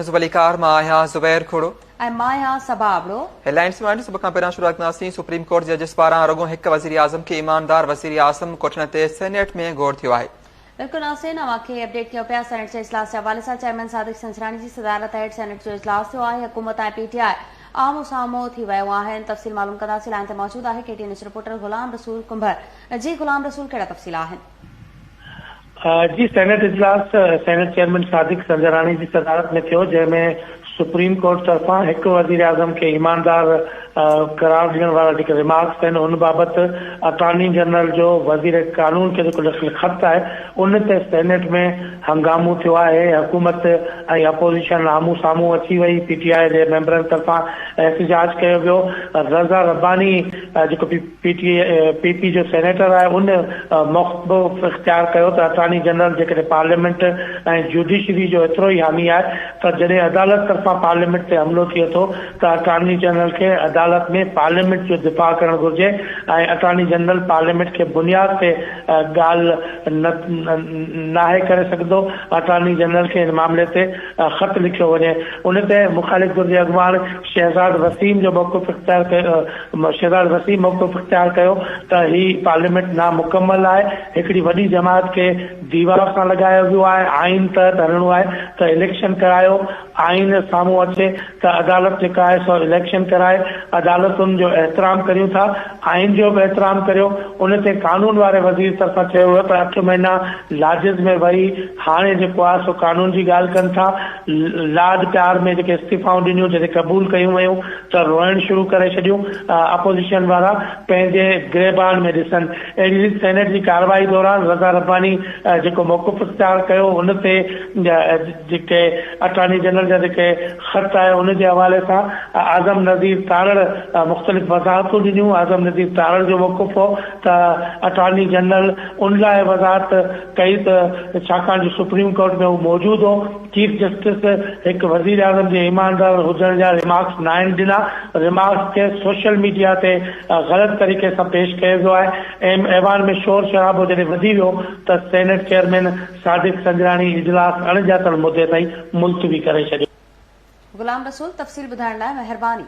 ڀليڪار مان آهيان زبير کوڙو. ۽ مان آهيان صبا ابڙو. هيڊلائنس ۾ آهن سڀ کان پهريان شروعات ڪنداسين سپريم ڪورٽ جي ججز پاران رڳو هڪ وزيراعظم کي ايماندار وزيراعظم ڪوٺڻ تي سينيٽ ۾ غور ٿيو آهي. بلڪل ناظرين اوهان کي اپڊيٽ ڪيون پيا سينيٽ جي اجلاس جي حوالي سان چيئرمين صادق سنجراڻي جي صدارت هيٺ سينيٽ جو اجلاس ٿيو آهي حڪومت ۽ پي ٽي آء آمهون سامهون ٿي ويون آهن تفصيل معلوم ڪنداسين لائين تي موجود آهي K T N news reporter Ghulam Rasool Kumbhar جي غلام رسول ڪهڙا تفصيل آهن. جي سينيٽ اجلاس سينيٽ چيئرمين صادق سنجراڻي جي صدارت ۾ ٿيو جنهن ۾ سپريم ڪورٽ طرفان هڪ وزيراعظم کي ايماندار قرار ڏيڻ وارا جيڪي ريمارڪس آهن ان بابت اٽارني جنرل جو وزير قانون کي جيڪو لکيل خط آهي ان تي سينيٽ ۾ هنگامو ٿيو آهي حڪومت ۽ اپوزيشن آمهون سامهون اچي وئي پي ٽي آء جي ميمبرن طرفان احتجاج ڪيو ويو رضا رباني جيڪو پي ٽي پي پي جو سينيٽر آهي ان موقف اختيار ڪيو ته اٽارني جنرل جيڪڏهن پارليامينٽ ۽ جوڊيشري جو ايترو ئي حامي آهي ته جڏهن عدالت طرفان پارليامينٽ تي حملو ٿئي ٿو ته اٽارني جنرل کي عدالت ۾ پارليامينٽ جو دفاع ڪرڻ گهرجي ۽ اٽارني جنرل پارليامينٽ کي بنياد تي ڳالهه ناهي ڪري سگهندو اٽارني جنرل کي ان معاملي تي خط لکيو وڃي ان تي مخالف ڌر جي اڳواڻ شهزاد وسيم جو موقف اختيار ڪيو شهزاد وسيم موقف اختيار ڪيو ته هي پارليامينٽ نامڪمل آهي، هڪڙي وڏي جماعت کي ديوار سان لڳايو ويو آهي، آئين تحت هلڻو آهي ته اليڪشن ڪرايو، آئين سامهون اچي ته عدالت جيڪا آهي سو اليڪشن ڪرائي، عدالتن جو احترام ڪريون ٿا، آئين جو به احترام ڪريو، ان تي قانون واري وزير طرفان چيو ويو ته اٺ مهينا لاجز ۾ ويهي هاڻي جيڪو آهي سو قانون جي ڳالهه ڪن ٿا، لاڏ پيار ۾ جيڪي استعيفائون ڏنيون جڏهن قبول ڪيون ويون ته روئڻ شروع ڪري ڇڏيون، اپوزيشن وارا پنهنجي گريبان ۾ ڏسن. اهڙي ريت سينيٽ جي ڪارروائي دوران رضا رباني جيڪو موقف اختيار ڪيو ان تي جيڪي اٽارني جنرل جا جيڪي خط آهي ان جي حوالي سان اعظم نذير تارڙ مختلف وضاحتون ڏنيون، اعظم نذير تارڙ جو موقف هو ته اٽارني جنرل ان لاء وضاحت ڪئي ته ڇاڪاڻ جو سپريم ڪورٽ ۾ هو موجود هو. چيف جسٽس هڪ وزيراعظم جي ايماندار هجڻ جا ريمارڪس ناهن ڏنا، ريمارڪس کي سوشل ميڊيا تي غلط طريقي سان پيش ڪيو ويو آهي، ايم ايوان ۾ شور شرابو جڏهن وڌي ويو ته سينيٽ چيئرمين صادق سنجراڻي اجلاس اڻڄاتل مدي تائين ملتوي ڪري ڇڏيو. غلام رسول تفصيل ٻڌائڻ لاء مهرباني.